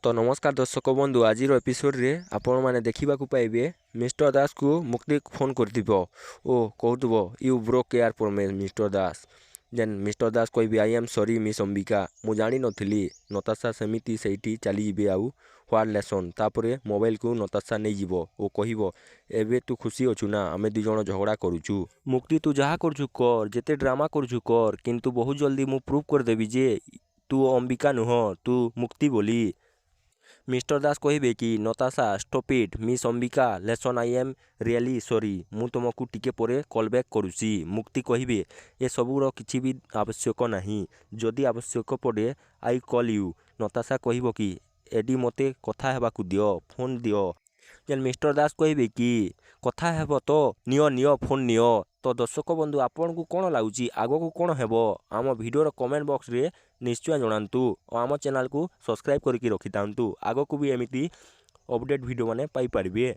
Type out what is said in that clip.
ତ ନମସ୍କାର ଦର୍ଶକ ବନ୍ଧୁ, ଆଜିର ଏପିସୋଡ଼ରେ ଆପଣମାନେ ଦେଖିବାକୁ ପାଇବେ, ମିଷ୍ଟର ଦାସକୁ ମୁକ୍ତି ଫୋନ୍ କରିଥିବ ଓ କହୁଥିବ, "You broke your promise, Mister Das." Then mister Das କହିବେ, "I am sorry, Miss Ambika, ମୁଁ ଜାଣିନଥିଲି।" ନତାଶା ସେମିତି ସେଇଠି ଚାଲିଯିବେ। ଆଉ what lesson! ତାପରେ ମୋବାଇଲକୁ ନତାଶା ନେଇଯିବ ଓ କହିବ, "ଏବେ ତୁ ଖୁସି ଅଛୁ ନା ଆମେ 2 ଜଣ ଝଗଡ଼ା କରୁଛୁ? ମୁକ୍ତି, ତୁ ଯାହା କରୁଛୁ କର, ଯେତେ ଡ୍ରାମା କରୁଛୁ କର, କିନ୍ତୁ ବହୁତ ଜଲ୍ଦି ମୁଁ ପ୍ରୁଭ୍ କରିଦେବି ଯେ ତୁ ଅମ୍ବିକା ନୁହଁ, ତୁ ମୁକ୍ତି ବୋଲି।" ମିଷ୍ଟର ଦାସ କହିବେ କି, "Natasha, stop it." "Miss Ambika, listen, I am really sorry. ମୁଁ ତୁମକୁ ଟିକେ ପରେ କଲ୍ ବ୍ୟାକ୍ କରୁଛି।" ମୁକ୍ତି କହିବେ, "ଏସବୁର କିଛି ବି ଆବଶ୍ୟକ ନାହିଁ। ଯଦି ଆବଶ୍ୟକ ପଡ଼େ, I call you." Natasha କହିବ କି, "ଏଡି, ମୋତେ କଥା ହେବାକୁ ଦିଅ, ଫୋନ୍ ଦିଅ।" ଦେନ୍ ମିଷ୍ଟର ଦାସ କହିବେ କି, "କଥା ହେବ ତ? ନିଅ, ନିଅ, ଫୋନ୍ ନିଅ।" ତ ଦର୍ଶକ ବନ୍ଧୁ, ଆପଣଙ୍କୁ କ'ଣ ଲାଗୁଛି, ଆଗକୁ କ'ଣ ହେବ? ଆମ ଭିଡ଼ିଓର କମେଣ୍ଟ ବକ୍ସରେ ନିଶ୍ଚୟ ଜଣାନ୍ତୁ ଓ ଆମ ଚ୍ୟାନେଲକୁ ସବସ୍କ୍ରାଇବ୍ କରିକି ରଖିଥାନ୍ତୁ। ଆଗକୁ ବି ଏମିତି ଅପଡ଼େଟ୍ ଭିଡ଼ିଓ ମାନେ ପାଇପାରିବେ।